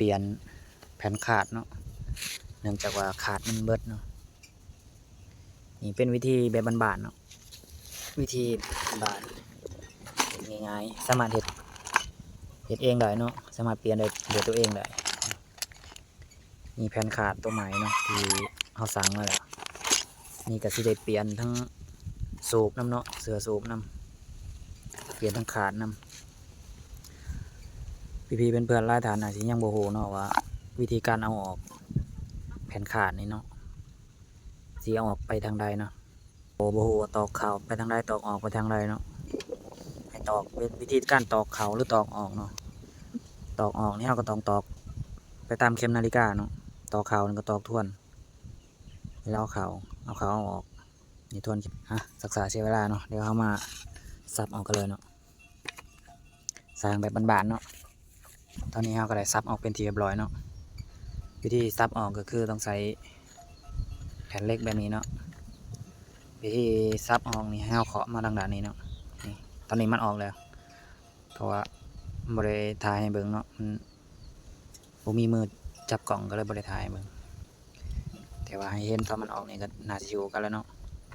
ປ່ຽນແຜ່ນຄາດເນາະ ເນື່ອງຈາກວ່າຄາດມັນເບິດເນາະ. ນີ້ເປັນວິທີແບບບ້ານໆເນາະ ວິທີບ້ານໆ ເຮັດງ່າຍໆ ສາມາດເຮັດ ເຮັດເອງໄດ້ເນາະ ສາມາດປ່ຽນໄດ້ດ້ວຍຕົວເອງໄດ້. ມີແຜ່ນຄາດຕົວໃໝ່ເນາະ ທີ່ເຮົາສັ່ງມາແລ້ວ. ນີ້ກໍຊິໄດ້ປ່ຽນທັງສູບນຳເນາະ ເສື້ອສູບນຳ ປ່ຽນທັງຄາດນຳ. ພີ່ໆເພື່ອນໆຫຼາຍທ່ານອາດຊິຍັງບໍ່ຮູ້ເນາະວ່າ ວິທີການເອົາອອກແຜ່ນຄາດນີ້ເນາະ ຊິເອົາອອກໄປທາງໃດເນາະ. ບໍ່ ບໍ່ຮູ້ວ່າຕອກເຂົ້າໄປທາງໃດ ຕອກອອກໄປທາງໃດເນາະ. ໃຫ້ຕອກ ວິ ວິທີການຕອກເຂົ້າ ຫຼື ຕອກອອກເນາະ. ຕອກອອກນີ້ເຮົາກໍຕ້ອງຕອກໄປຕາມເຂັມນາລິກາເນາະ ຕອກເຂົ້ານີ້ກໍຕອກທວນ ແລ້ວເອົາເຂົ້າ ເອົາເຂົ້າເອົາອອກ ນີ້ທວນ. ອ່ະ ສັກສາເສຍເວລາເນາະ ດຽວເຮົາມາສັບອອກກັນເລີຍເນາະ. ສ້າງແບບບ້ານໆເນາະ. ຕອນນີ້ເຮົາກໍໄດ້ສັບອອກເປັນທີ່ຮຽບຮ້ອຍເນາະ. ວິທີສັບອອກກໍຄືຕ້ອງໃຊ້ແຜ່ນເຫຼັກແບບນີ້ເນາະ. ວິທີສັບອອກນີ້ ໃຫ້ເຮົາເຄາະມາທາງດ້ານນີ້ເນາະ. ນີ້ ຕອນນີ້ມັນອອກແລ້ວ ເພາະວ່າບໍ່ໄດ້ຖ່າຍໃຫ້ເບິ່ງເນາະ ມັນບໍ່ມີມືຈັບກ້ອງ ກໍເລີຍບໍ່ໄດ້ຖ່າຍໃຫ້ເບິ່ງ. ແຕ່ວ່າໃຫ້ເຫັນຕອນມັນອອກນີ້ ກໍໜ້າຊິຮູ້ກັນແລ້ວເນາະ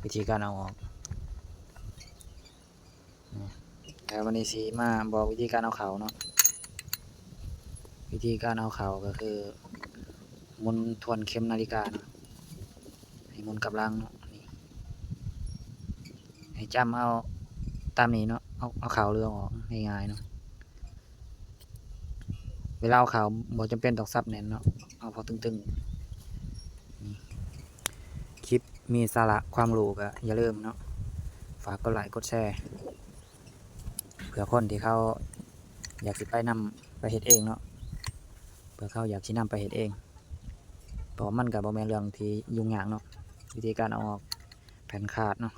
ວິທີການເອົາອອກ. ແລ້ວວັນນີ້ຊິມາບອກວິທີການເອົາເຂົ້າເນາະ. ວິທີການເອົາເຂົ້າກໍຄືໝູນທວນເຂັມນາລິກາເນາະ ໃຫ້ໝູນກັບຫຼັງເນາະ. ນີ້ ໃຫ້ຈ້ຳເອົາຕາມນີ້ເນາະ ເອົາ ເອົາເຂົ້າ ຫຼື ເອົາອອກ ງ່າຍໆເນາະ. ເວລາເອົາເຂົ້າບໍ່ຈຳເປັນຕ້ອງສັບແໜ້ນເນາະ ເອົາພໍຕຶງໆ. ນີ້ ຄລິບມີສາລະຄວາມຮູ້ກໍຢ່າລືມເນາະ ຝາກກົດໄລກົດແຊ ເພື່ອຄົນທີ່ເຂົາຢາກຊິໄປນຳ ໄປເຮັດເອງເນາະ ເພື່ອເຂົາຢາກຊິນຳໄປເຮັດເອງ. ເພາະວ່າມັນກໍບໍ່ແມ່ນເລື່ອງທີ່ຫຍຸ້ງຍາກເນາະ ວິທີການເອົາອອກແຜ່ນຄາດເນາະ.